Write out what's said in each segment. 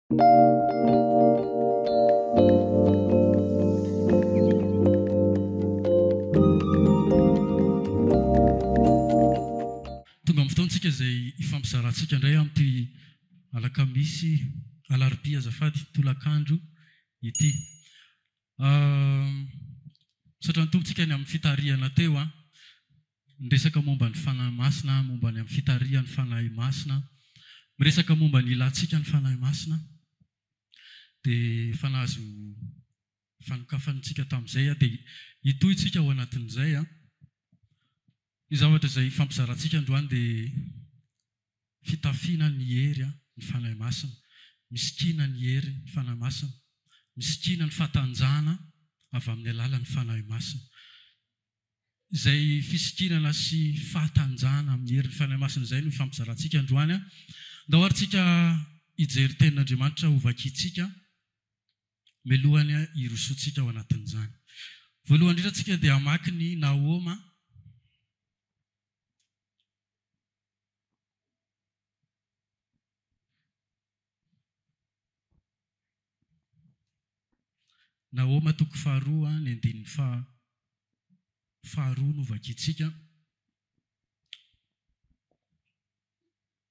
Tonga amin'ny fotoantsika izay hifampizarantsika indray amin'ity alakamisy, alarobia azafady, tolakandro ity. Misaotra ny Tompo tsika ny amin'ny fitarihana teo an. Niresaka momba ny Fanahy Masina, momba ny amin'ny fitarihan'ny Fanahy Masina, miresaka momba ny ilantsika ny Fanahy Masina. Dia efa nahazo fanokafantsika tamin'izay aho dia hitohy tsika ao anatin'izay an. Ny zavatra izay hifampizarantsika androany dia fitafiana ny hery ny Fanahy Masina, misikina ny hery ny Fanahy Masina, misikina ny fahatanjahana avy amin'ny alalan'ny Fanahy Masina. Izay fisikinana sy fahatanjahana amin'ny herin'ny Fanahy Masina izay no hifampizarantsika androany. Ndao ary tsika hijery Tenin'Andriamanitra hovakintsika mialohan'ny hirosoantsika ao anatin'izany. Voalohany indrindra tsika dia hamaky ny Nahoma. Nahoma toko faharoa ny andininy faha faharoa no vakintsika.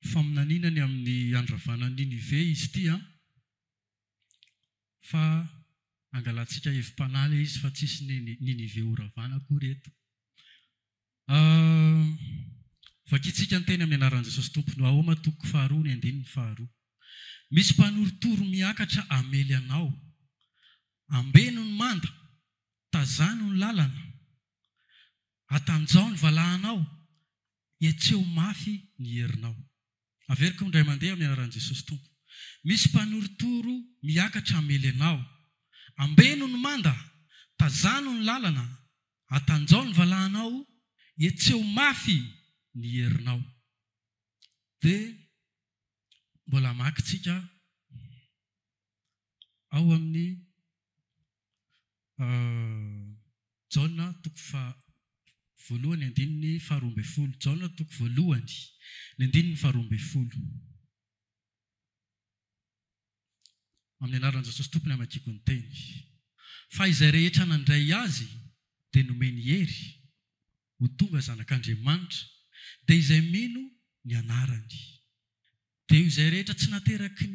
Faminaniana ny amin'ny handravana an'i Ninive izy ity an, fa angalantsika hevi-panahy ilay izy fa tsisy Ninive horavana akory eto. Vakintsika ny teny amin'ny anaran'i Jesosy Tompo. Nahoma toko faharoa ny andininy faharoa. Misy mpanorotoro miakatra hamely anao. Ambeno ny manda, tazano ny lalana, atanjao ny valahanao, hetseho mafy ny herinao. Averiko indray mandeha amin'ny anaran'i Jesosy Tompo. Misy mpanorotoro miakatra hamely anao. Ambeno ny manda, tazano ny lalana, atanjao ny valahanao, hetseho mafy ny herinao. Dia mbola hamaky tsika ao amin'ny Jaona toko faha voalohany andininy faha 12. Jaona toko voalohany ny andininy faha 12. Amin'ny anaran'i Jesosy Tompo ny hamakiako ny teny. Fa izay rehetra nandray Azy dia nomeny hery ho tonga zanak'Andriamanitra, dia izay mino ny anarany. Dia izay rehetra tsy nateraky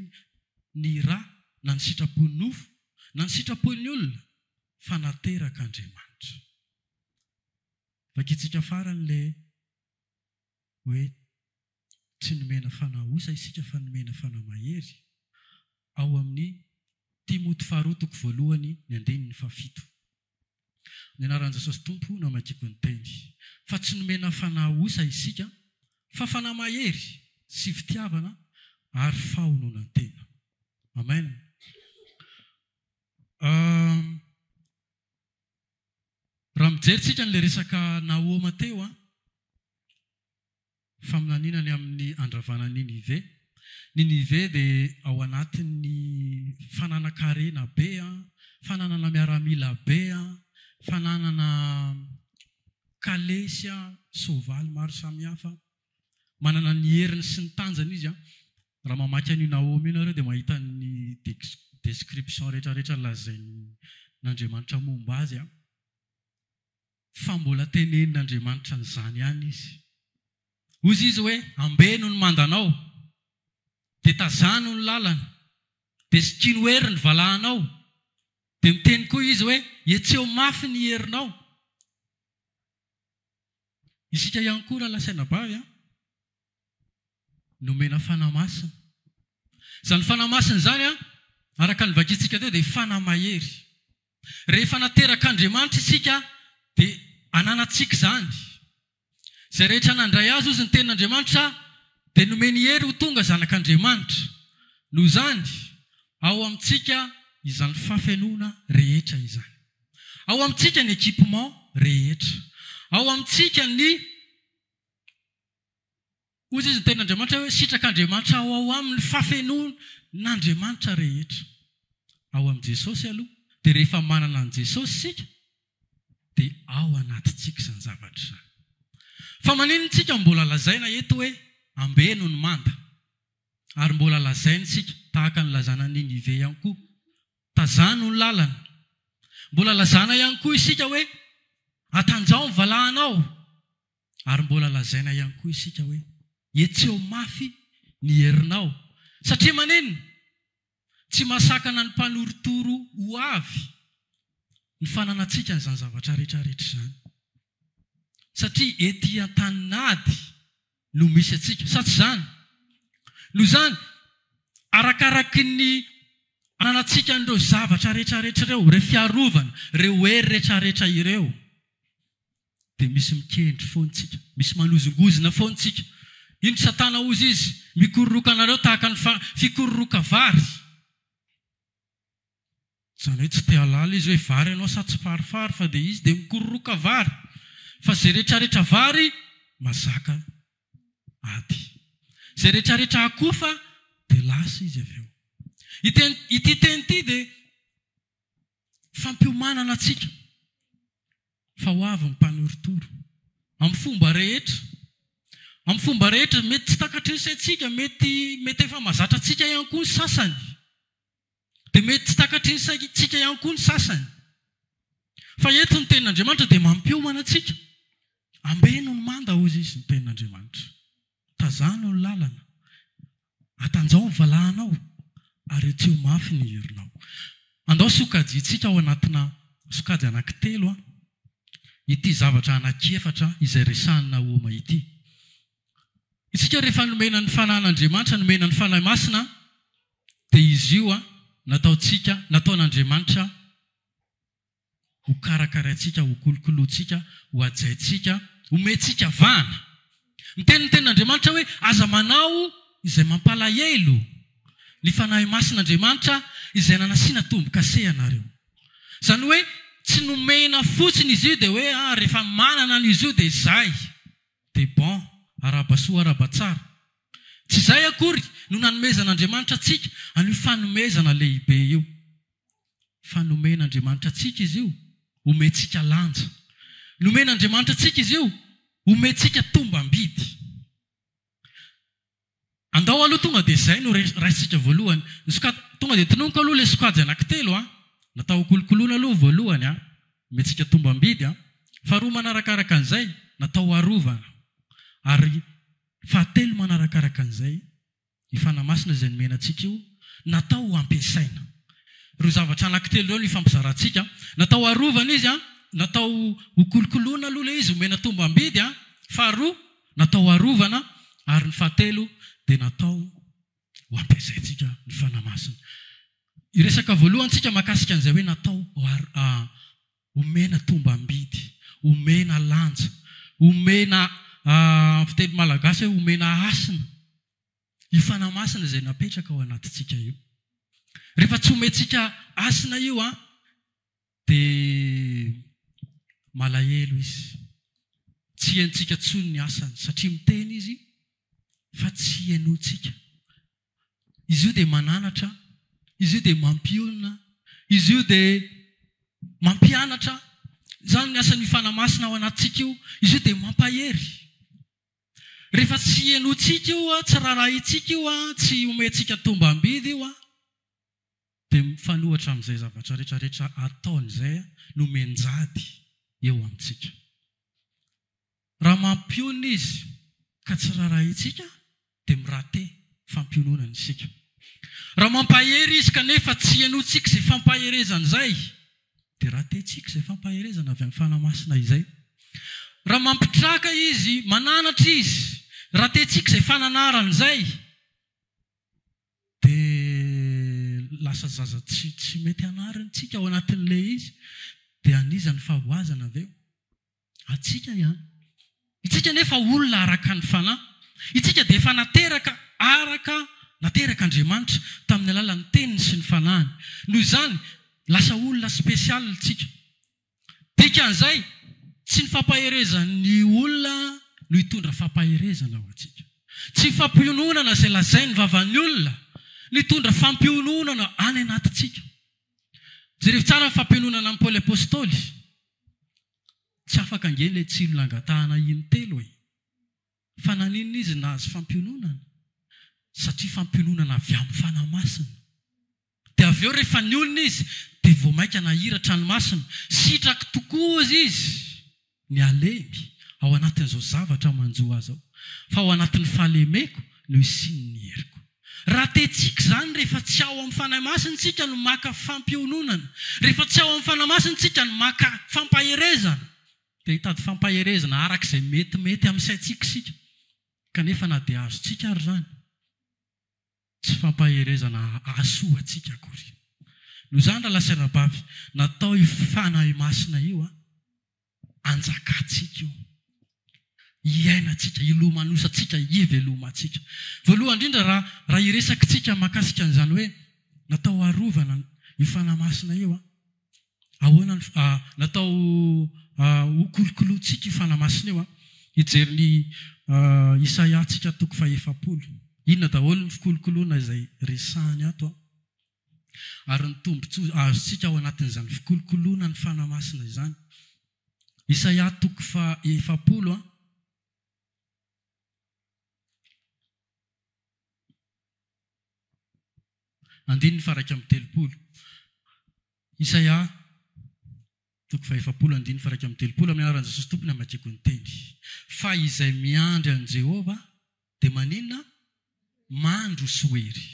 ny ra na ny sitrapon'ny nofo na ny sitrapon'ny olona fa naterak'Andriamanitra. Vakintsika farany ilay hoe tsy nomena fanahy osa isika fa nomena fanahy mahery, ao amin'ny Timoty faharoa toko voalohany ny andininy fahafito. Ny anaran'i Jesosy Tompo no amakiako ny teny. Fa tsy nomena fanahy osa isika, fa fanahy mahery sy fitiavana ary fahononan-tena. Amen. Raha mijery tsika an'ilay resaka Nahoma teo an, Faminaniana ny amin'ny handravana an'i Ninive. Ninive dia ao anatin'ny fananan-karena be, fananana miaramila be, fananana kalesy, soavaly maro samihafa. Manana ny heriny sy ny tanjany izy. Raha mamaky an'io Nahoma io nareo dia mahita ny description rehetrarehetra lazain'Andriamanitra momba azy. Fa mbola tenenin'Andriamanitra an'izany ihany izy. Hozy izy hoe, Ambeno ny mandanao, dia tazano ny lalana, dia sikino hery ny valahanao. Dia miteny koa izy hoe, Hetseho mafy ny herinao. Isika ihany koa rahalahy sy anabavy an, nomena Fanahy Masina. Izany Fanahy Masina izany an, araka ny vakintsika teo dia Fanahy mahery. Rehefa naterak'Andriamanitra isika dia ananantsika izany. Izay rehetra nandray Azy, hozy ny tenin'Andriamanitra, dia nomeny hery ho tonga zanak'Andriamanitra. Noho izany, ao amintsika izany fahafenoana rehetra izany. Ao amintsika ny équipement rehetra. Ao amintsika ny Hoy izy ny tenin'Andriamanitra hoe, Sitrak'Andriamanitra ho ao aminy ny fahafenoan'Andriamanitra rehetra. Ao amin'i Jesosy aloha, dia rehefa manana an'i Jesosy isika, dia ao anatintsika izany zavatra izany. Fa maninona isika mbola lazaina eto hoe, ambeno ny manda? Ary mbola lazaina isika, tahaka ny nilazana an'i Ninive ihany koa, Tazano ny lalana. Mbola lazana ihany koa isika hoe, Atanjaho ny valahanao. Ary mbola lazaina ihany koa isika hoe, Hetseho mafy ny herinao. Satria maninona? Tsy mahasakana ny mpanorotoro ho avy ny fananantsika an'izany zavatra rehetra rehetra izany. Satria ety an-tanin'ady no misy antsika, sa tsy izany? Noho izany, arakaraky ny ananantsika an'ireo zavatra rehetra rehetra ireo, ireo fiarovana, ireo hery rehetra rehetra ireo, dia misy mikendry foana tsika, misy manozongozona foana tsika. Ino satana hozy izy, mikororoka anareo tahaka ny fikororoka vary. Izany hoe tsy te hahalala izy hoe vary ianao sa tsiparifary fa dia izy dia mikororoka vary. Fa izay rehetrarehetra vary mazaka ady. Izay rehetrarehetra akofa dia lasa izy avy eo. Ity teny ity dia fampiomanana antsika. Fa ho avy ny mpanorotoro. Amin'ny fomba rehetra. Amin'ny fomba rehetra. Mety tsy takatry ny saintsika, mety mety efa mahazatra antsika ihany koa ny sasany. Dia mety tsy takatry ny saintsika ihany koa ny sasany. Fa eto ny tenin'Andriamanitra dia mampiomana antsika. Ambeno ny manda hozy izy ny tenin'Andriamanitra. Tazano ny lalana. Atanjao ny valahanao ary hetseho mafy ny herinao. Andao sokajintsika ao anatina sokajy anankitelo ity zavatra anankiefatra izay resahin'i Nahoma ity. Isika rehefa nomena ny Fanahin'Andriamanitra, nomena ny Fanahy Masina, dia izy io nataontsika, nataon'Andriamanitra ho karakaraintsika, ho kolokolointsika, ho hajaintsika, homentsika vahana. Miteny ny Tenin'Andriamanitra hoe, Aza manao izay mampalahelo ny Fanahy Masin'Andriamanitra izay nanasiana tombo-kase anareo. Izany hoe, tsy nomena fotsiny izy io dia hoe, ah, rehefa manana an'izy io dia izay, dia bon, arahaba soa, arahaba tsara. Tsy izay akory no nanomezan'Andriamanitra antsika an'io fanomezana lehibe io. Fa nomen'Andriamanitra antsika izy io, homentsika lanja. Nomen'Andriamanitra antsika izy io, homentsika tombam-bidy. Andao aloha tonga dia izay no raisintsika voalohany. Ny soka, tonga dia tononiko aloha ilay sokajy anankitelo an. Natao hokolokoloina aloha voalohany an, homentsika tombam-bidy an. Faharoa manarakaraka an'izay, natao harovana. Ary fahatelo manarakaraka an'izay, Io Fanahy Masina izay nomena antsika io, natao ho ampiasaina. Ireo zavatra anankitelo ireo no ifampizarantsika. Natao harovana izy, natao ho kolokoloina aloha ilay izy, omena tombam-bidy. Faharoa, natao harovana. Ary ny fahatelo dia natao ho ampiasaintsika ny Fanahy Masina. Hiresaka voalohany isika mahakasika an'izay hoe natao omena tombam-bidy, omena lanja, omena, amin'ny fiteny malagasy hoe omena hasina. Io Fanahy Masina izay napetraka ao anatintsika io. Rehefa tsy omentsika hasina io an, dia malahelo izy. Tsy henontsika intsony ny asany satria miteny izy fa tsy henointsika. Izy io dia mananatra, izy io dia mampionona, izy io dia mampianatra. Izany ny asan'io Fanahy Masina ao anatintsika io. Izy io dia mampahery. Rehefa tsy henointsika io, tsy raharahintsika io, tsy omentsika tombam-bidy io, dia mifanohitra amin'izay zavatra rehetra rehetra ataony izay no mianjady eo amintsika. Raha mampionona izy ka tsy raharahintsika dia mi-rater fampiononana isika. Raha mampahery izy kanefa tsy henointsika izay fampaherezana izay dia rater-tsika izay fampaherezana avy amin'ny Fanahy Masina izay. Raha mampitraka izy, mananatra izy, rater-tsika izay fananarana izay. Dia lasa zaza tsy tsy mety anarina tsika ao anatin'ilay izy. Dia an'iza ny fahavoazana avy eo? Antsika ihany. Itsika anefa olona araka ny fanahy. Itsika dia efa nateraka araka naterak'Andriamanitra tamin'ny alalan'ny teniny sy ny fanahiny. Noho izany, lasa olona spécial tsika. Dikan'izay, tsy ny fampaherezan'ny olona no hitondra fampaherezana ho antsika. Tsy fampiononana izay lazain'ny vavan'ny olona no hitondra fampiononana any anatintsika. Jerevo tsara ny fampiononana an'i Paoly Apostoly. Tsy afaka ange ilay tsilo nangatahana intelo e! Fa naninona izy nahazo fampiononana? Satria fampiononana avy amin'ny Fanahy Masina. Dia avy eo rehefa nionona izy dia vao mainka nahiratra ny masony. Sitrako tokoa hozy izy ny halemy ao anatin'izao zavatra manjo azy ao. Fa ao anatin'ny fahalemeko no hisian'ny heriko. Raha te-tsiky izany rehefa tsy ao amin'ny Fanahy Masina isika no maka fampiononana, rehefa tsy ao amin'ny Fanahy Masina isika no maka fampaherezana, dia hitady fampaherezana araka izay metimety amin'ny saintsika isika. Kanefa na dia azontsika ary izany, tsy fampaherezana hahasoa antsika akory. Noho izany rahalahy sy anabavy, natao io Fanahy Masina io hanjakantsika io, hiainantsika, hilomanosantsika, hivelomantsika. Voalohany indrindra raha raha hiresakitsika mahakasika an'izany hoe natao harovana io Fanahy Masina io, Ahoana ny natao ho kolokolointsika io Fanahy Masina io an? Hijery ny Isaia tsika toko fahefapolo. Inona daholo ny fikolokoloana izay resahany ato an? Ary ny tombontsoa azontsika ao anatin'izany fikolokoloana ny Fanahy Masina izany. Isaia toko fahefapolo an. Andininy faha-31. Isaia, toko fahefapolo, andininy faha-31, Amin'ny anaran'i Jesosy Tompo no amakiako ny teny. Fa izay miandry an'i Jehovah dia maninona? Mandroso hery.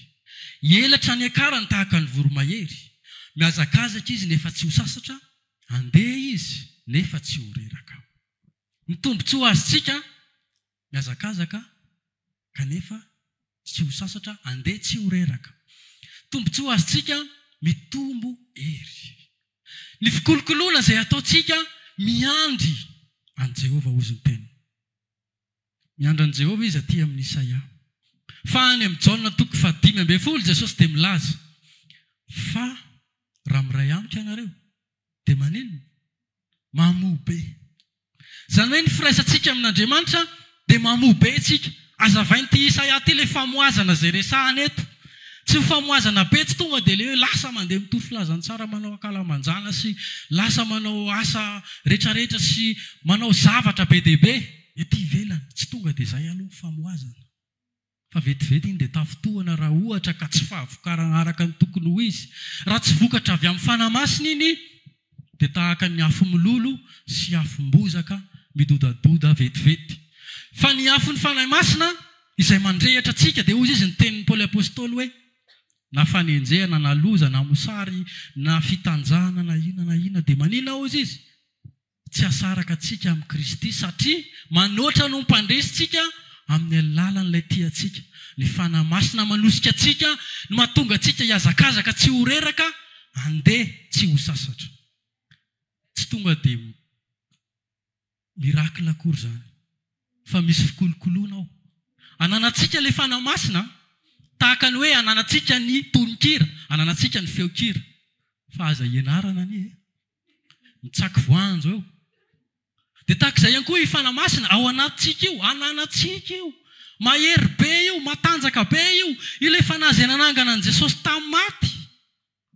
Hielatra ny akarany tahaka ny voromahery. Mihazakazaka izy nefa tsy ho sasatra, handeha izy nefa tsy ho reraka. Ny tombontsoa azontsika Mihazakazaka kanefa tsy ho sasatra, andeha tsy ho reraka. Tombontsoa azontsika mitombo hery. Ny fikolokoloana izay ataontsika miandry an'i Jehovah hozy ny teniny. Miandry an'i Jehovah izy aty amin'i Isaia. Fa any amin'i Jaona toko fahadimy ambin'ny folo Jesosy dia milaza fa raha miray amiko ianareo dia maninona? Mamoa be. Izany hoe ny firaisantsika amin'Andriamanitra dia mamoa be isika. Hazavain'ity Isaia ity ilay famoazana izay resahana eto. Tsy ny famoazana be tsy tonga dia ilay hoe lasa mandeha mitory filazantsara manao ankalamanjana sy lasa manao asa rehetrarehetra sy manao zavatra be dia be ety ivelany. Tsy tonga dia izay aloha ny famoazana. Fa vetivety iny dia tafintohana raha ohatra ka tsy fahavokarana araka ny tokony ho izy. Raha tsy vokatra avy amin'ny Fanahy Masina iny dia tahaka ny afo milolo sy afom-bozaka midodadoda vetivety. Fa ny afon'ny Fanahy Masina izay mandrehitra antsika dia hozy izy ny tenin'i Paoly Apostoly hoe, na fanenjehana na loza na mosary na fitanjahana na inona na inona dia maninona hozy izy? Tsy hahasaraka antsika amin'i Kristy, satria manoatra no mpandresy tsika amin'ny alalan'ilay tia antsika. Ny Fanahy Masina manosika antsika no mahatonga antsika hihazakazaka tsy ho reraka, handeha tsy ho sasatra. Tsy tonga dia miracle akory izany, fa misy fikolokoloana ao. Ananantsika ilay Fanahy Masina, tahaka ny hoe ananantsika ny tononkira, ananantsika ny feon-kira, fa aza ianarana anie e. Mitsaky voanjo eo. Dia tahaka izay ihany koa io Fanahy Masina ao anatintsika io, ananantsika io. Mahery be io, matanjaka be io. Ilay Fanahy izay nanangana an'i Jesosy tamin'ny maty.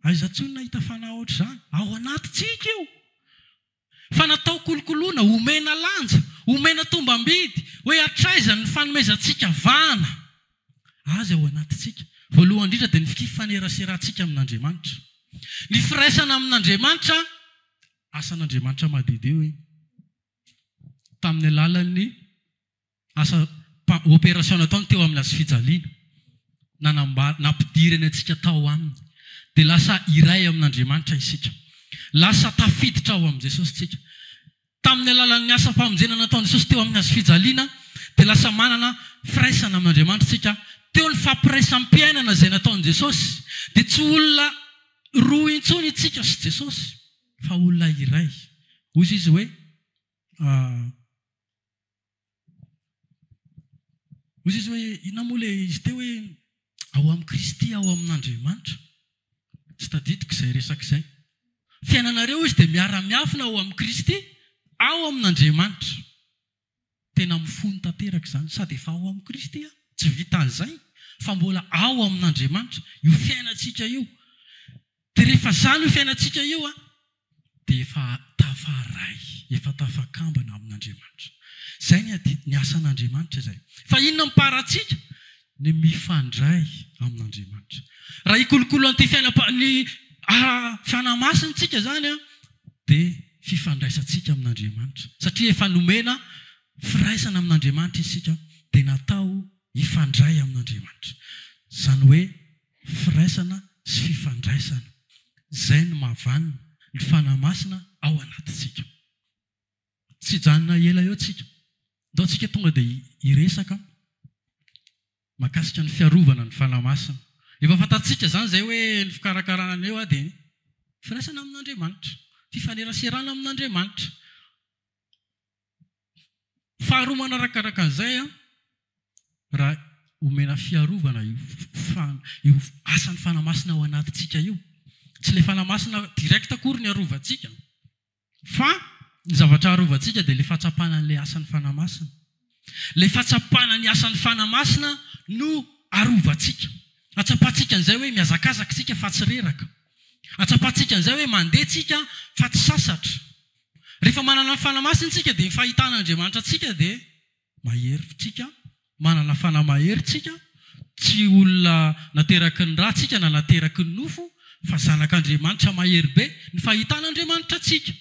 Aiza intsony nahita Fanahy ohatr'izany? Ao anatintsika io. Fa natao kolokoloina, omena lanja, omena tombam-bidy, hoe hatraiza ny fanomezantsika vahana Azy ao anatintsika. Voalohany indrindra dia ny fifaneraserantsika amin'Andriamanitra. Ny firaisana amin'Andriamanitra, asan'Andriamanitra madiodio iny. Tamin'ny alalan'ny asa opération nataony teo amin'ny hazofijaliana. Nanambara, nampidirany antsika tao aminy. Dia lasa iray amin'Andriamanitra isika. Lasa tafiditra ao amin'i Jesosy isika. Tamin'ny alalan'ny asam-pamonjena nataon'i Jesosy teo amin'ny hazofijaliana dia lasa manana firaisana amin'Andriamanitra isika. Teo ny fampiraisam-piainana izay nataon'i Jesosy dia tsy olona roa intsony isika sy Jesosy fa olona iray. Hoy izy hoe, Hoy izy hoe, inona moa ilay izy teo hoe, ao amin'i Kristy, ao amin'Andriamanitra. Tsy tadidiko izay resaka izay. Fiainanareo izy dia miara-miafina ao amin'i Kristy, ao amin'Andriamanitra. Tena mifono tanteraka izany. Sady efa ao amin'i Kristy aho. Tsy vitan'izay, fa mbola ao amin'Andriamanitra. Io fiainantsika io. Dia rehefa izany io fiainantsika io an, dia efa tafaray, efa tafakambana amin'Andriamanitra. Izay ny adidy, ny asan'Andriamanitra izay. Fa inona no mparantsika? Ny mifandray amin'Andriamanitra. Raha hikolokolo an'ity fiainam-pa, ny Fanahy Masina isika izany an, dia fifandraisantsika amin'Andriamanitra. Satria efa nomena firaisana amin'Andriamanitra isika, dia natao hifandray amin'Andriamanitra. Izany hoe firaisana sy fifandraisana. Izay no mahavanona ny Fanahy Masina ao anatintsika. Tsy hijanona ela eo tsika. Ndao tsika tonga dia hiresaka mahakasika ny fiarovana ny Fanahy Masina. Efa fantatsika izany izay hoe ny fikarakarana an'io dia firaisana amin'Andriamanitra, fifaneraserana amin'Andriamanitra. Faharoa manarakaraka an'izay, raha omena fiarovana io io asan'ny Fanahy Masina ao anatintsika io, tsy ilay Fanahy Masina direct akory ny arovantsika, Fa ny zavatra arovantsika dia ilay fahatsapana an'ilay asan'ny Fanahy Masina. Ilay fahatsapana ny asan'ny Fanahy Masina no arovantsika. Atsapantsika an'izay hoe mihazakazaka isika fa tsy reraka. Atsapantsika an'izay hoe mandeha tsika fa tsy sasatra. Rehefa manana ny Fanahy Masina isika dia ny fahitan'Andriamanitra antsika dia Mahery tsika, manana fanahy mahery tsika, tsy olona nateraky ny ra tsika na nateraky ny nofo fa zanak'Andriamanitra mahery be ny fahitan'Andriamanitra antsika.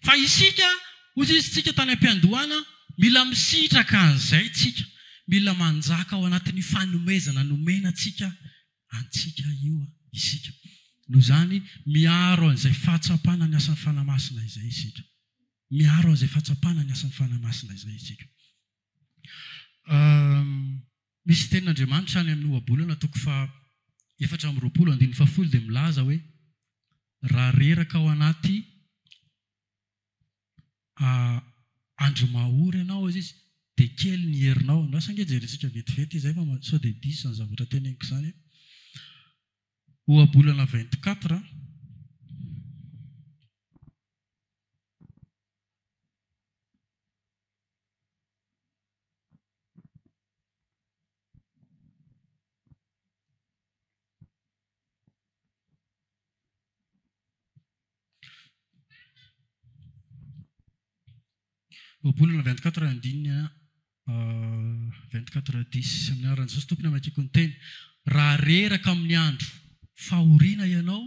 Fa isika, hoy izy tsika tany am-piandohana, mila misitraka an'izay tsika, mila manjaka ao anatin'io fanomezana nomena antsika antsika io isika. Noho izany, miaro an'izay fahatsapana ny asan'ny Fanahy Masina izay isika. Miaro an'izay fahatsapana ny asan'ny Fanahy Masina izay isika. Misy tenin'Andriamanitra any amin'ny Ohabolana toko faha 24 andininy fahafolo dia milaza hoe raha reraka ao anaty andro mahory ianao hozy izy dia kely ny herinao. Andraso ange jerentsika vetivety izay fa sao dia diso izany zavatra teneniko izany. Ohabolana 24. Ohabolana 24 andininy 24 10 Amin'ny anaran'i Jesosy Tompo no amakiako ny teny. Raha reraka amin'ny andro fahoriana ianao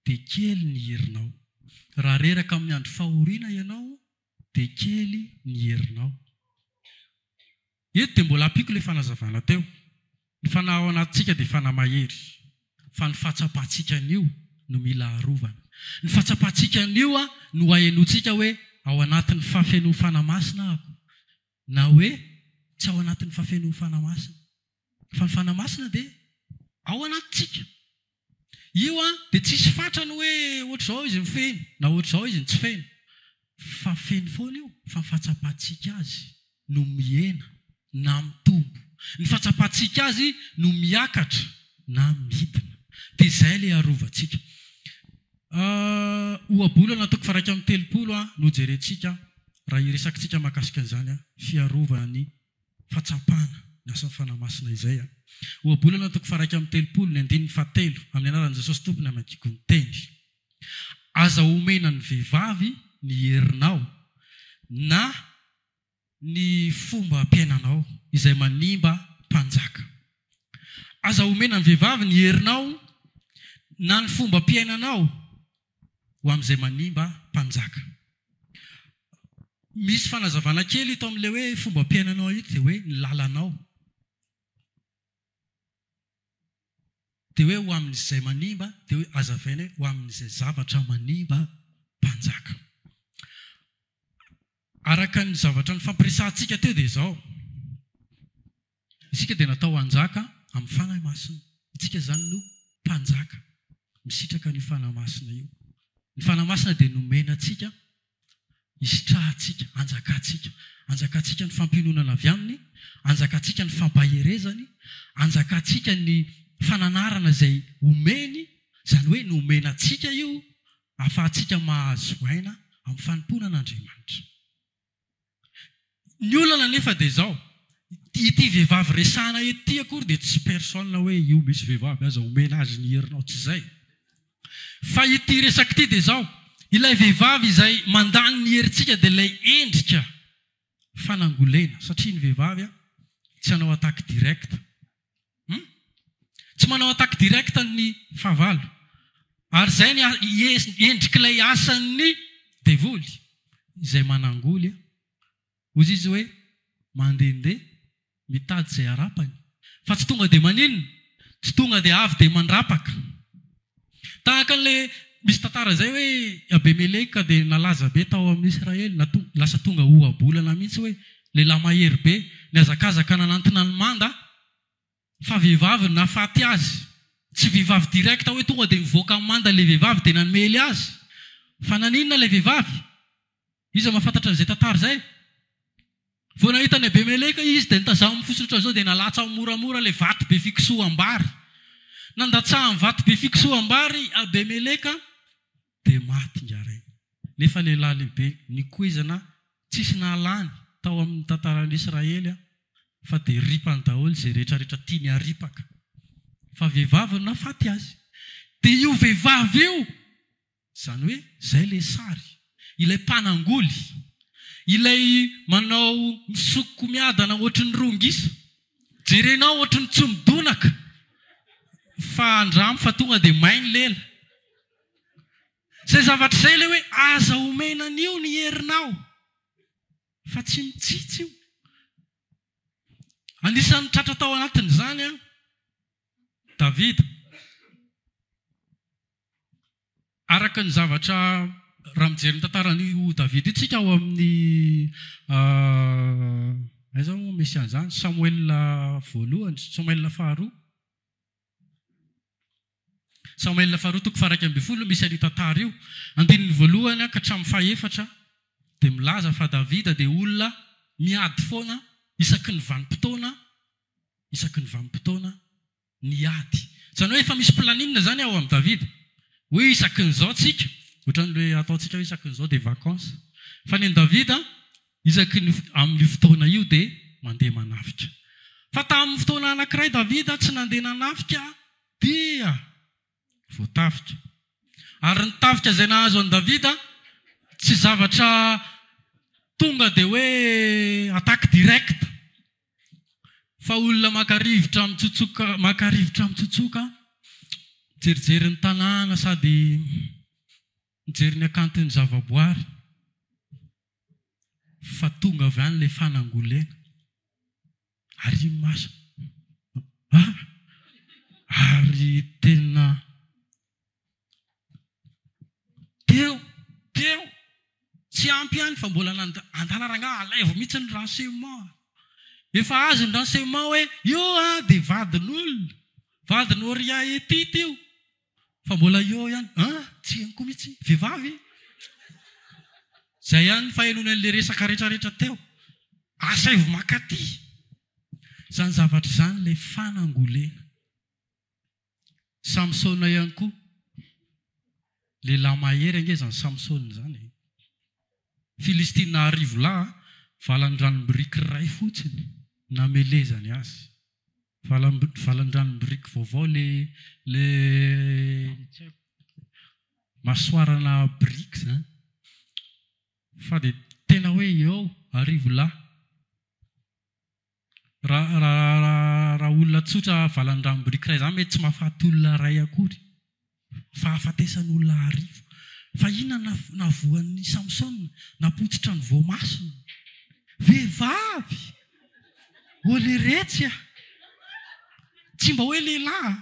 dia kely ny herinao. Raha reraka amin'ny andro fahoriana ianao dia kely ny herinao. Eto dia mbola ampiako ilay fanazavana teo. Ny fanahy ao anatintsika dia fanahy mahery, fa ny fahatsapantsika an'io no mila arovana. Ny fahatsapantsika an'io no ahenoantsika hoe ao anatin'ny fahafenoan'ny Fanahy Masina aho na hoe tsy ao anatin'ny fahafenoan'ny Fanahy Masina. Fa ny Fanahy Masina dia ao anatintsika. Io an, dia tsisy fatrany hoe ohatr'izao izy no feno na ohatr'izao izy no tsy feno. Fa feno foana io, fa ny fahatsapantsika azy no mihena na mitombo. Ny fahatsapantsika azy no miakatra na midina. Dia izay ilay arovantsika. Ohabolana toko faha-31 no jerentsika raha hiresakitsika mahakasika an'izany fiarovana ny fahatsapana ny asan'ny Fanahy Masina izay a. Ohabolana toko faha-31 ny andininy fahatelo, amin'ny anaran'i Jesosy Tompo ny amakiako ny teny. Aza omena ny vehivavy ny herinao na ny fombam-piainanao izay manimba mpanjaka. Aza omena ny vehivavy ny herinao na ny fombam-piainanao ho amin'izay manimba mpanjaka. Misy fanazavana kely ito amin'ilay hoe fombam-piainanao ito dia hoe ny lalanao. Dia hoe ho amin'izay manimba, dia hoe azavaina hoe ho amin'izay zavatra manimba mpanjaka. Araka ny zavatra nifampiresahantsika teo dia izao, Isika dia natao hanjaka amin'ny Fanahy Masina. Isika izany no mpanjaka misitraka an'io Fanahy Masina io. Ny Fanahy Masina dia nomena antsika hisitrahantsika, hanjakantsika. Hanjakantsika ny fampiononana avy Aminy, hanjakantsika ny fampaherezany, hanjakantsika ny fananarana izay omeny, izany hoe nomena antsika io ahafahantsika mahazo aina amin'ny fanompoana an'Andriamanitra. Ny olana anefa dia izao, ity vehivavy resahana eto ity akory dia tsy personne hoe io misy vehivavy aza omena azy ny herinao, tsy izay. Fa ity resaka ity dia izao, ilay vehivavy izay mandany ny herintsika dia ilay endrika fanangolena, satria ny vehivavy tsy hanao attaque directe. Tsy manao attaque directe ny fahavalo. Ary izay ny endrik'ilay asan'ny devoly izay manangoly. Hozy izy hoe mandehandeha mitady izay harapany. Fa tsy tonga dia maninona? Tsy tonga dia avy dia mandrapaka. Tahaka an'ilay misy tantara izay hoe Abemeleka dia nalaza be tao amin'ny Israely, na lasa tonga ohabolana mihitsy hoe lehilahy mahery be, nihazakazaka nanantona ny manda, fa vehivavy no nahafaty azy. Tsy vehivavy direct hoe tonga dia mivoaka amin'ny manda ilay vehivavy dia namely azy. Fa naninona ilay vehivavy? Iza mahafantatra an'izay tantara izay? Vao nahita an'i Abimeleka izy dia nitazaminy fotsiny ohatran'izao dia nalatsany moramora ilay vato be fikosoham-bary. Nandatsahany vato be fikosoham-bary Abimeleka dia maty ingahy. Nefa lehilahy lehibe nikoizana tsisy nahalany tao amin'ny tantaran'ny Israely fa dia ripany daholo izay rehetra rehetra tiany haripaka. Fa vehivavy no nahafaty azy. Dia io vehivavy io Izany hoe izay ilay sary, ilay mpanangoly, ilay manao misoko miadana ohatry ny ron-gisa, jerenao ohatry ny tsy midonaka fa andramo fa tonga dia may ny lela. Izay zavatra izay ilay hoe aza omena an'io ny herinao fa tsy mitsitsy io. Anisan'ny tratra tao anatin'izany Davida. Araka ny zavatra, raha mijery ny tantaran'io Davida io tsika ao amin'ny aiza moa misy an'izany? Samoela voalohany, Samoela faharoa. Samoela faharoa toko faha-11 misy an'io tantara io. Andininy voalohany ka hatramin'ny fahefatra dia milaza fa Davida dia olona miady foana isaky ny vanim-potoana, isaky ny vanim-potoana. ny ady. Izany hoe efa misy planning izany ao amin'i Davida. Hoe isaky ny izao tsika, ohatran'ilay ataontsika hoe isaky ny izao dia vacances. Fa ny an'i Davida, isaky ny amin'io fotoana io dia mandeha manafika. Fa tamin'ny fotoana anankiray Davida tsy nandeha nanafika dia voatafika. Ary ny tafika izay nahazo an'i Davida tsy zavatra tonga dia hoe attaque directe. Fa olona maka rivotra mitsotsoka maka rivotra mitsotsoka, mijerijery ny tanàna sady mijery ny hakanton'ny zavaboary fa tonga avy any ilay fanangolena. Ary maso ah! Ary tena Teo, teo, tsy ampy ihany fa mbola nanda, andala rangahy alaivo mihitsy ny renseignement. Efa azo ny renseignement hoe io an dia vadin'olona, vadin'i Oria Etita io. Fa mbola eo ihany, an, tsy henoko mihitsy, vehivavy. Zay ihany ny fahenoana an'ilay resaka retraretra teo. Asaivo makaty. Izany zavatra izany ilay fanangolena. Samsona ihany koa. Lehilahy mahery ange izany Samsona izany e. Filistina arivolahy, valan-dranom-biriky iray fotsiny namelezany azy. Valan-dranom-biriky vaovao le le tsy haiko masoarana biriky izany. Fa dia tena hoe eo arivolahy. Raha raha olona tsotra valan-drano-biriky iray izany mety tsy mahafaty olona iray akory. Fahafatesan'olona arivo. Fa inona no nahavoan'i Samsona? Napotsitra ny voamasony. Vehivavy! Ô leretsy a! Tsy mba hoe lehilahy a!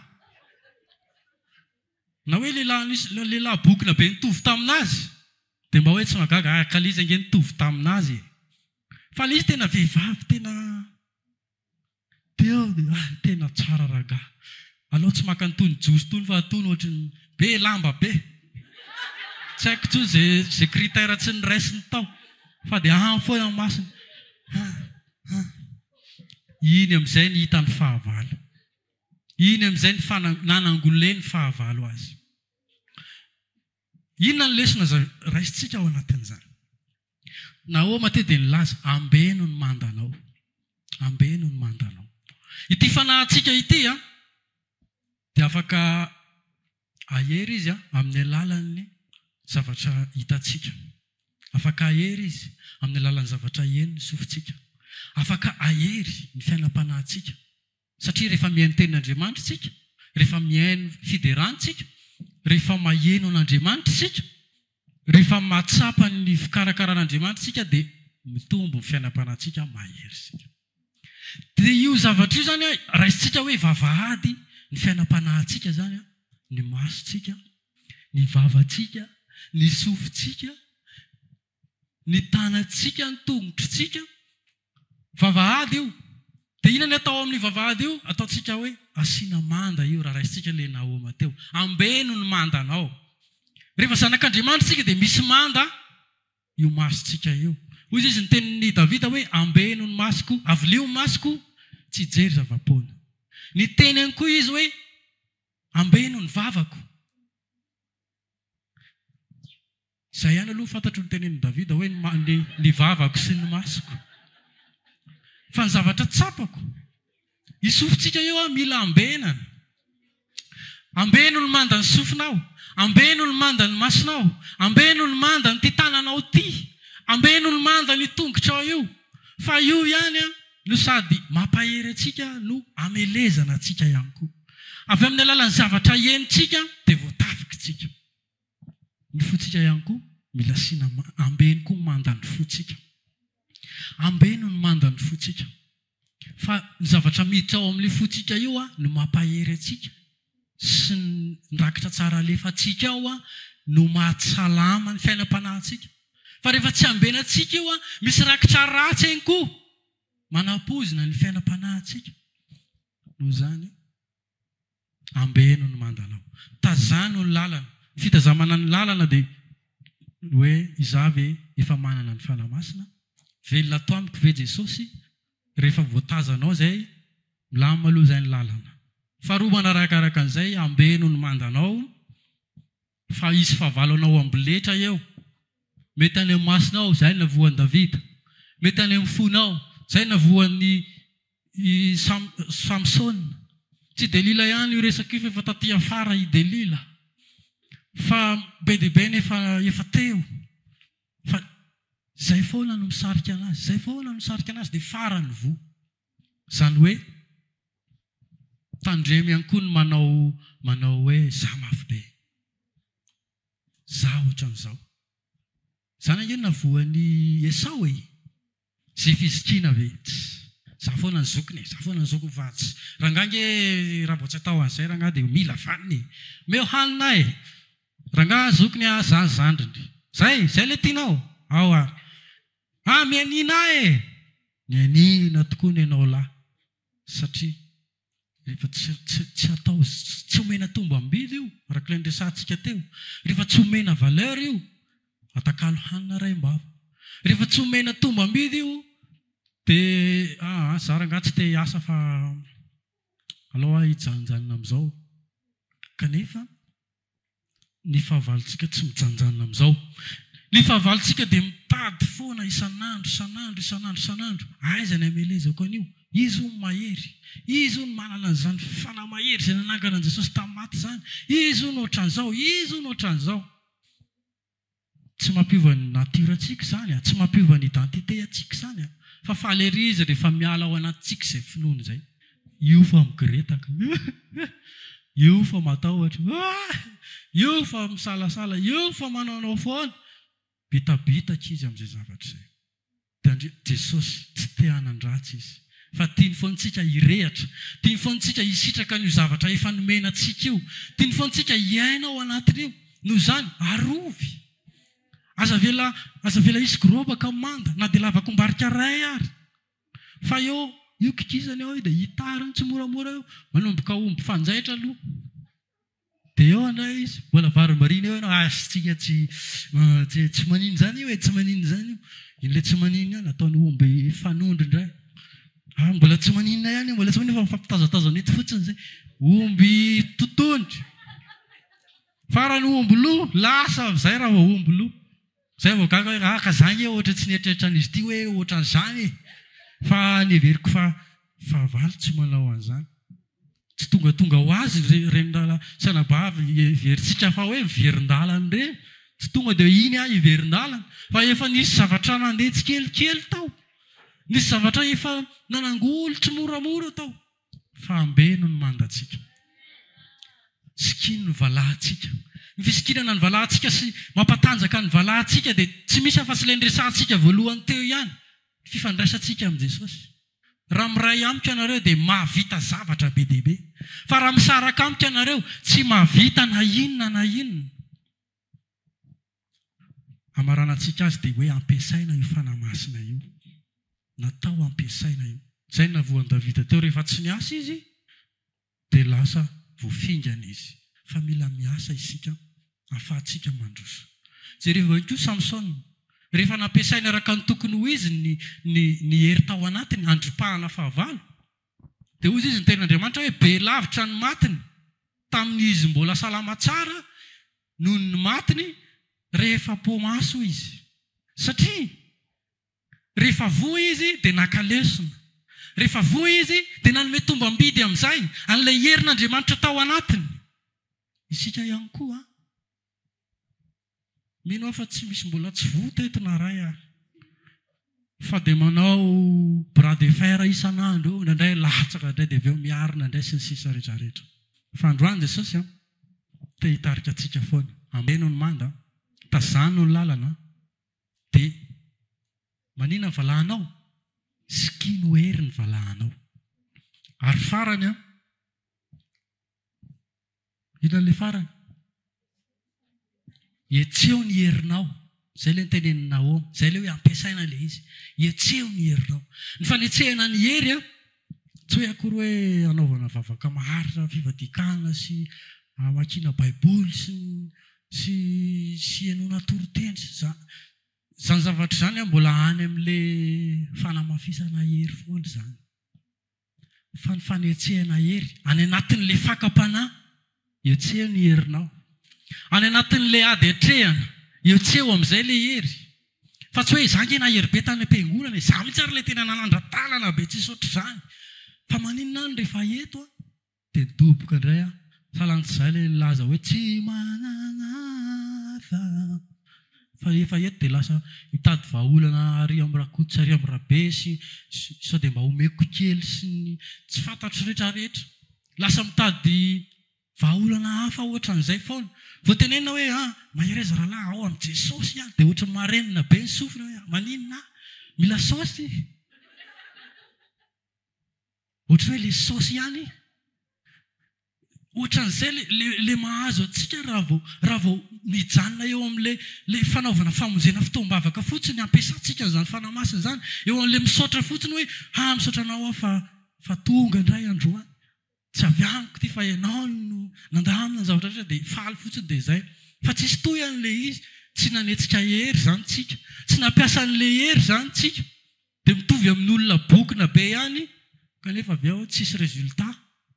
Na hoe lehilahy nisy lehilahy bokona be nitovy tamin'azy. Dia mba hoe tsy mahagaga, ah kalizy ange nitovy tamin'azy e! Fa ilay izy tena vehivavy tena teo dia ah tena tsara rangahy. Aleo tsy maka an'itony jiosy itony fa itony ohatry ny be lamba be. Tsy haiko intsony izay izay critère tsy noraisiny tao fa dia any foana ny masony. Ah ah. Iny amin'izay ny hitan'ny fahavalo. Iny amin'izay ny fana nanangolen'ny fahavalo azy. Inona ny lesona izay raisintsika ao anatin'izany? Nahoma teo dia nilaza, Ambeno ny mandanao. Ambeno ny mandanao. Ity fanahintsika ity dia afaka ahery izy amin'ny alalan'ny zavatra hitantsika. Afaka ahery izy amin'ny alalan'ny zavatra henon'ny sofintsika. Afaka ahery ny fiainam-panahintsika. Satria rehefa mihaino tenin'Andriamanitra isika, Rehefa mihaino fiderana isika, rehefa maheno an'Andriamanitra isika, rehefa mahatsapa ny fikarakaran'Andriamanitra isika dia mitombo ny fiainam-panahintsika, mahery isika. Dia io zavatra io izany raisintsika hoe vavahady ny fiainam-panahintsika izany, ny masontsika, ny vavantsika, ny sofintsika, ny tanantsika, ny tongotritsika. Vavahady io. Dia inona ny atao amin'io vavahady io? Ataontsika hoe asiana manda io raha raisintsika ilay Nahoma teo. Ambeno ny mandanao. Rehefa zanak'Andriamanitra isika dia misy manda io masontsika io. Hoy izy ny tenin'i Davida hoe ambeno ny masoko, avilio ny masoko tsy hijery zava-poana. Niteny ihany koa izy hoe ambeno ny vavako. Izay ihany aloha fantatro ny tenenin'i Davida hoe ny ny vavako sy ny masoko. Fa ny zavatra tsapako, io sofintsika io an, mila ambenana. Ambeno ny mandan'ny sofinao, ambeno ny mandan'ny masonao, ambeno ny mandan'ity tananao ity, ambeno ny mandan'io tongotrao io. Fa io ihany an, no sady mampahery antsika no amelezana antsika ihany koa. Avy amin'ny alalan'ny zavatra henontsika dia voatafikitsika. Ny fontsika ihany koa mila asiana ambeno koa ny mandan'ny fontsika. Ambeno ny mandan'ny fontsika. Fa ny zavatra miditra ao amin'io fontsika io no mampahery antsika sy ny rakitra tsara alefantsika ao no mahasalama ny fiainam-panahintsika. Fa rehefa tsy ambenantsika io, misy rakitra ratsy ihany koa manampoizina ny fiainam-panahintsika. Noho izany, Ambeno ny mandanao. Tazano ny lalana. Ny fitazamana ny lalana dia ny hoe izaho ve efa manana ny Fanahy Masina? Velona ato amiko ve Jesosy? Rehefa voatazanao izay, milamina aloha izay ny lalana. Faharoa manarakaraka an'izay, ambeno ny mandanao fa hisy fahavalo anao amboletra eo. Mety any amin'ny masonao, izay no navoan'i Davida. Mety any amin'ny fonao, izay no navoan'i i Samsona. Tsy Delila ihany io resaka io fa efa taty afara i Delila. Fa be dia be nefa efa teo. Fa izay foana no misarika anazy, izay foana no misarika anazy dia farany voa. Izany hoe tandremo ihany koa ny manao manao hoe za mafy be. Za ohatran'izao. Zany ange no navoan'i Esao e! Ze fizokiana ve? Tss. Za foana ny zokiny e, za foana ny zokiny fa tsy. Rangahy nge raha vao tsy atao an'izay rangahy dia mila vaniny e! Omeo hanina ahy e! Rangahy zokiny a, za zandriny. Zay, zay le tianao? Ao ary. Ah, mianiana ahy e! Nianiana tokoa nenao lahy satria Rehefa tsy tsy tsy atao tsy omena tombam-bidy io, araka ilay niresahantsika teo. Rehefa tsy omena valeur io, atakalo hanina raim-bava. Rehefa tsy omena tombam-bidy io, dia aa za rangahy tsy te hiasa fa alao aho hijanonjanona amin'izao. Kanefa ny fahavalontsika tsy mijanonjanona amin'izao. Ny fahavalontsika dia mitady foana isan'andro, isan'andro, isan'andro, isan'andro. Aiza ny hamelezako an'io? Izy hono mahery. Izy hono manana an'izany fanahy mahery izay nanangana an'i Jesosy tamin'ny maty izany. Izy hono ohatran'izao, izy hono ohatran'izao. Tsy mampiova ny nature antsika izany a, tsy mampiova ny identité antsika izany a. Fa faly ery izy rehefa miala ao anatintsika izay finoana izay. Io fa migoretaka, io fa matahotra, io fa misalasala, io fa manaonao foana. Bitabitaka izy amin'izay zavatra izay. Tandremo, Jesosy tsy te hanan-dratsy Izy, fa tiany foana tsika hirehatra, tiany foana tsika hisitraka an'io zavatra efa nomena antsika io, tiany foana tsika hiaina ao anatin'io. Noho izany, arovy. Aza avela, aza avela hisy gorobaka manda, na dia lavakombarika iray ary. Fa eo, io kikisany eo io dia hitariny tsimoramora eo, manomboka omby fanjaitra aloha. Dia eo indray izy, mbola varimbariana eo ianao, ah tsika tsy tsy tsy maninona izany io e, tsy maninona izany io. Iny ilay tsy maninona ihany ataony omby fanondro indray. Ah mbola tsy maninona ihany io, mbola tsy maninona fa mifampitazatazana eto fotsiny izay. Omby totohondry. Farany omby loha, lasa amin'izay raha vao omby loha. Zay vao gaga hoe ah ka za nge ohatra tsy nieritreritra an'izy ity hoe ohatran'izany e! Fa neveriko fa fahavalo tsy manao an'izany. Tsy tongatonga ho azy ireny rahalahy sy anabavy heverintsika fa hoe miverin-dalana ireny. Tsy tonga dia iny aho hiverin-dalana fa efa nisy zavatra nandeha tsikelikely tao. Nisy zavatra efa nanangoly tsimoramora tao. Fa ambeno ny mandantsika. Sikino ny valahantsika. Ny fisikinana ny valahantsika sy mampatanjaka ny valahantsika dia tsy misy afa-tsy ilay niresahantsika voalohany teo ihany, ny fifandraisantsika amin'i Jesosy. Raha miray amiko ianareo dia mahavita zavatra be dia be. Fa raha misaraka amiko ianareo, tsy mahavita na inona na inona. Hamaranantsika azy dia hoe ampiasaina io Fanahy Masina io. Natao hampiasaina io. Izay no navoan'i Davida teo, rehefa tsy niasa izy dia lasa voafingana izy. Fa mila miasa isika ahafahantsika mandroso. Jerevo ihany koa Samsona. Rehefa nampiasainy araka ny tokony ho izy ny ny ny hery tao anatiny handripahana fahavalo, dia hoy izy ny tenin'Andriamanitra hoe be lavitra ny matiny tamin'izy mbola salama tsara noho ny matiny rehefa po-maso izy. Satria Rehefa voa izy dia naka lesona. Rehefa voa izy dia nanome tombam-bidy amin'izay an'ilay herin'Andriamanitra tao anatiny. Isika ihany koa an! Mino aho fa tsy misy mbola tsy voa teto na ray ary. Fa dia manao bras de fer isan'andro eo, indraindray latsaka indray dia avy eo miarina indray sy ny sisa rehetra rehetra. Fa androany Jesosy an, te hitarika antsika foana. Ambeno ny manda, tazano ny lalana. Dia manina ny valahanao? Sikino hery ny valahanao. Ary farany an, inona ilay farany? Hetseho ny herinao. Izay ilay notenenin'i Naomy. Izay ilay hoe ampiasaina ilay izy. Hetseho ny herinao. Ny fanetsehana ny hery an, tsy hoe akory hoe hanaovana vavaka maharitra, fivadian-kanina sy hamakiana Baiboly sy ny Sy sy henoina toriteny sy za zany zavatra izany an mbola any amin'le fanamafisana hery foana izany. Fa ny fanetsehana hery any anatin'le fakam-panahy, hetseho ny herinao. Any anatin'le ady atrehana, hetseho amin'izay le hery. Fa tsy hoe za nge nahery be tany am-piangonana e, za mihitsy ary le tena nanandra-tanana be tsisy ohatr'izany. Fa maninona any rehefa eto an? Dia nidoboka indray aho. Sahala izay ilay nilaza hoe tsy manana hafa. Fa efa eto dia lasa mitady vahaolana ary amin'i Rakoto sy ary amin'i Rabe sy sao dia mba omeko kely sy ny tsy fantatro rehetra rehetra. Lasa mitady vahaolana hafa ohatran'izay foana. Vao tenenina hoe ah, mahereza rahalahy, ao amin'i Jesosy ihany. Dia ohatran'ny marenina be ny sofina hoe maninona aho? Mila saosy? Ohatran'ny hoe le saosy ihany Ohatran'izay le le le mahazo antsika raha vao raha vao mijanona eo amin'le le fanaovana famonjena fotoam-bavaka fotsiny ampiasantsika an'izany Fanahy Masina izany, eo amin'le misaotra fotsiny hoe ha misaotra anao aho fa fa tonga indray androany, tsy avy amiko ity fa ianao no nandamina ny zavatra rehetra dia faly fotsiny dia izay. Fa tsisy tohy an'le izy, tsy nanetsika hery izany tsika, tsy nampiasa an'le hery izany tsika. Dia mitovy amin'ny olona bokona be ihany kanefa avy eo tsisy résultat,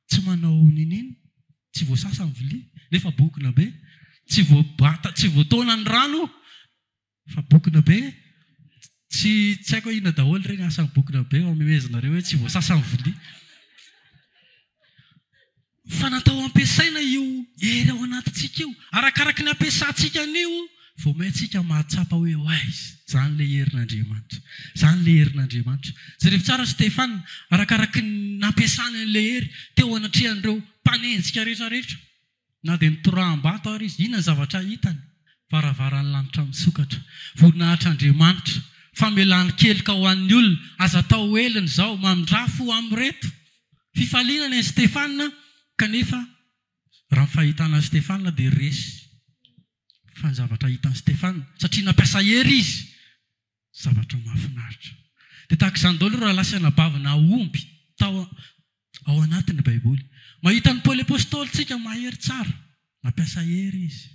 tsy manao ninin, tsy voasasa ny vilia nefa bokona be, tsy voabata, tsy voataona ny rano fa bokona be, tsy tsy haiko hoe inona daholo ireny asan'ny bokona be ao amemezinareo hoe tsy voasasa ny vilia. Fa natao hampiasaina io hery ao anatintsika io. Arakaraky ny ampiasantsika an'io, vao may tsika mahatsapa hoe oay, izany ilay herin'Andriamanitra. Izany ilay herin'Andriamanitra. Jerevo tsara Stefana, arakaraky ny nampiasany an'ilay hery teo anatrehan'ireo mpanenjika rehetra rehetra, na dia nitoraham-bato ary izy, inona ny zavatra hitany? Varavaran'ny lanitra misokatra. Voninahitr'Andriamanitra. Famelan-keloka ho an'ny olona. Aza atao helina izao. Mamindrà fo amin'ireto. Fifaliana ny an'i Stefana, kanefa raha ny fahitana an'i Stefana dia resy fa ny zavatra hitan'i Stefana, satria nampiasa hery izy, zavatra mahafinaritra. Dia tahaka izany daholo ireo rahalahy sy anabavy nahomby tao ao anatin'ny Baiboly. Mahita an'i Paoly Apostoly tsika mahery tsara, nampiasa hery izy.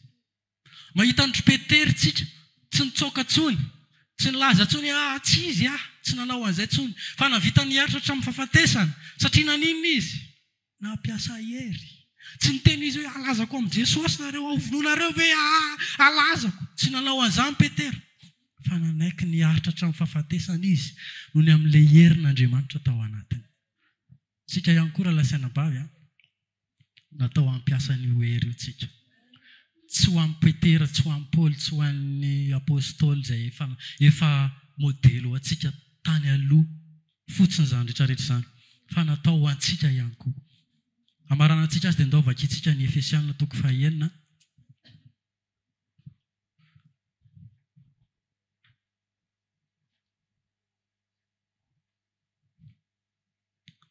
Mahita an-dry Petera tsika, tsy nitsoaka intsony, tsy nilaza intsony hoe ah tsy izy ah, tsy nanao an'izay intsony, fa nahavita niaritra hatramin'ny fahafatesana, satria naninona izy? Nampiasa hery. Tsy niteny izy hoe alazako amin'i Jesosy nareo, ao vonoinareo ve ah, alazako. Tsy nanao an'izany Petera, fa nanaiky niaritra hatramin'ny fahafatesana izy, noho ny amin'ilay herin'Andriamanitra tao anatiny. Isika ihany koa rahalahy sy anabavy an. Natao hampiasa an'io hery io tsika. Tsy ho an'i Petera, tsy ho an'i Paoly, tsy ho an'ny Apostoly izay efa efa modely ho antsika tany aloha fotsiny izany rehetra rehetra izany, fa natao ho antsika ihany koa. Hamaranantsika azy dia ndao vakintsika ny Efesiana toko fahaenina.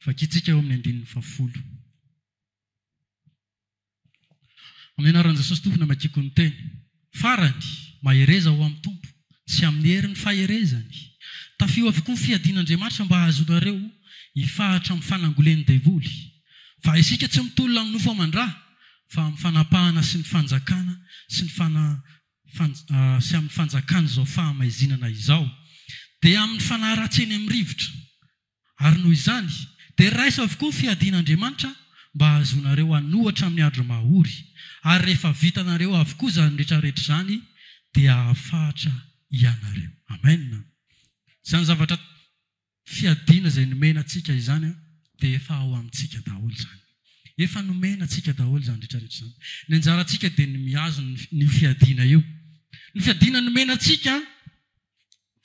Vakintsika eo amin'ny andininy fahafolo. Amin'ny anaran'i Jesosy Tompo no amakiako ny teny. Farany, mahereza ho amin'ny Tompo, sy amin'ny herin'ny faherezany. Tafio avokoa ny fiadian'Andriamanitra mba hahazoanareo hifahatra amin'ny fanangolen'ny devoly. Fa isika tsy mitolona amin'ny nofo aman-dra, fa amin'ny fanapahana sy ny fanjakana sy ny fana sy amin'ny fanjakan'izao fahamaizinana izao, dia amin'ny fanahy ratsy eny amin'ny rivotra. Ary noho izany, dia raiso avokoa ny fiadian'Andriamanitra mba hahazoanareo hanohatra amin'ny andro mahory, ary rehefa vitanareo avokoa izany rehetra rehetra izany, dia hahafahatra hianareo. Amen. Izany zavatra fiadiana izay nomena antsika izany dia efa ao amintsika daholo izany. Efa nomena antsika daholo izany rehetra rehetra izany. Ny anjarantsika dia ny mihazona io fiadiana io. Ny fiadiana nomena antsika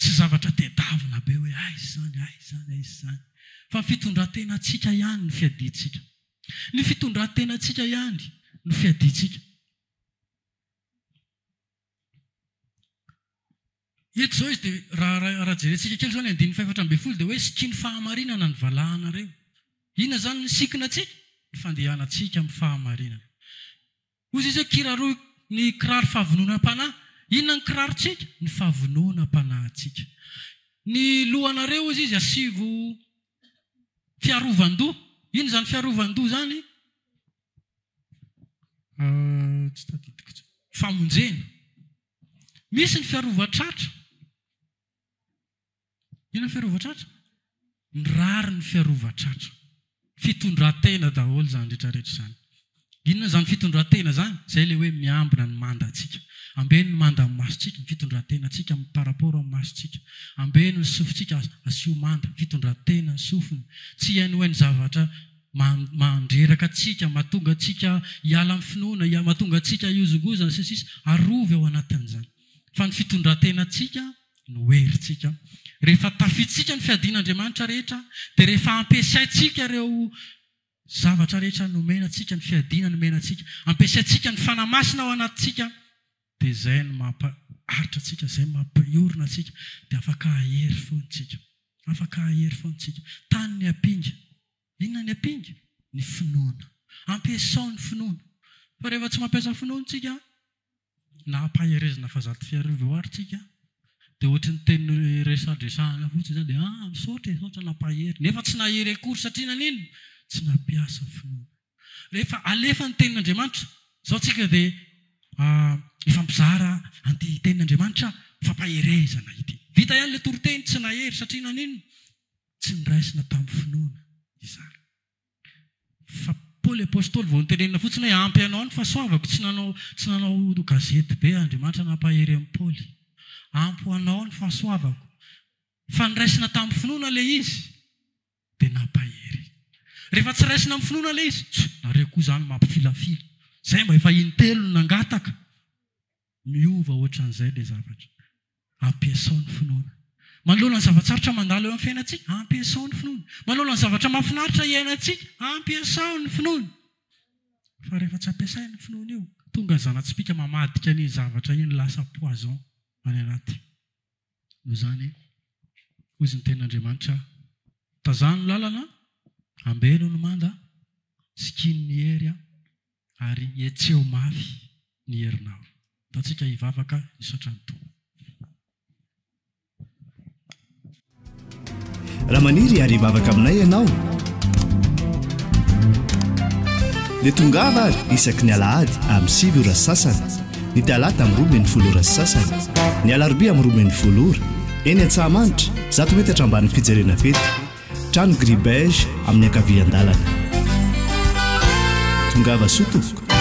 Tsy zavatra tedavina be hoe aiza izany, aiza izany, aiza izany. Fa ny fitondran-tenantsika ihany no fiadiantsika. Ny fitondran-tenantsika ihany no fiadiantsika. Eto izao izy dia raha raha jerentsika kely izao ny andininy fahefatra ambin'ny folo dia hoe sikino fahamarinana ny valahanareo. Inona izany ny sikina antsika? Ny fandehanantsika amin'ny fahamarinana. Hoy izy hoe, Kiraroy ny kiraro fahavononam-panahy. Inona ny kirarontsika? Ny fahavononam-panahintsika. Ny lohanareo, hoy izy, asivo fiarovan-doha. Inona izany fiarovan-doha izany? Tsy tadidiko intsony. Famonjena. Misy ny fiarovan-tratra. Inona ny fiarovan-tratra? Ny rariny fiarovan-tratra. Fitondran-tena daholo izany rehetra rehetra izany. Inona izany fitondran-tena izany? Izay ilay hoe miambina ny mandantsika. Ambeno ny mandan'ny masontsika, ny fitondran-tenantsika par rapport amin'ny masontsika. Ambeno ny sofintsika, asio manda, fitondran-tena ny sofina. Tsy hihainohaino zavatra mandreraka antsika, mahatonga antsika hiala amin'ny finoana, mahatonga antsika hihozongozona, sy ny sisa. Arovy ao anatin'izany. Fa ny fitondran-tenantsika no herintsika. Rehefa tafitsika ny fiadian'Andriamanitra rehetra, dia rehefa ampiasaintsika ireo zavatra rehetra nomena antsika, ny fiadiana nomena antsika, ampiasaintsika ny Fanahy Masina ao anatintsika, dia izay no mampaharitra antsika, izay no mampiorina antsika, dia afaka hahery foana isika. Afaka hahery foana isika. Tany ny ampinga. Inona ny ampinga? Ny finoana. Ampiasao ny finoana. Fa rehefa tsy mampiasa finoana isika, na ampaherezina fa 1100 eo ary tsika dia ohatry ny teny resadresahana fotsiny izany dia ah misaotra e, misaotra nampahery nefa tsy nahery akory satria naninona? Tsy nampiasa finoana. Rehefa alefa ny tenin'Andriamanitra, izao tsika dia mifampizara an'ity tenin'Andriamanitra fampaherezana ity. Vita ihany ilay toriteny, tsy nahery satria naninona? Tsy noraisina tamin'ny finoana izany. Fa Paoly Apostoly vao notenenina fotsiny hoe ampy anao ny fahasoavako, tsy nanao tsy nanao gazety be Andriamanitra nampahery an'i Paoly. Ampy ho anao ny fahasoavako. Fa noraisina tamin'ny finoana ilay izy dia nampahery. Rehefa tsy raisina amin'ny finoana ilay izy, tsia, nareo koa izany mampifilafila. Izay mba efa intelo no nangataka. Miova ohatran'izay ilay zavatra. Ampiasao ny finoana. Manoloana ny zava-tsarotra mandalo eo amin'ny fiainantsika, ampiasao ny finoana. Manoloana ny zavatra mahafinaritra iainantsika, ampiasao ny finoana. Fa rehefa tsy ampiasaina io finoana io, tonga ny zana-tsipìka mamadika an'iny zavatra iny lasa poison any anaty. Noho izany, hoy izy ny tenin'Andriamanitra, tazano ny lalana, ambeno ny manda, sikino ny hery, ary hetseho mafy ny herinao. Ataontsika hivavaka hisaotra ny Tompo. Raha maniry ary hivavaka aminay ianao dia tongava ary isaky ny alahady amin'ny 9 ora sy sasany, ny talata amin'ny 12 ora sy sasany, ny alarobia amin'ny 12 ora, eny Antsahamanitra, 100 metatra ambanin'ny fijerena fety. Trano gris beige amin'ny ankavian-dalana. Tongava soa tompoko.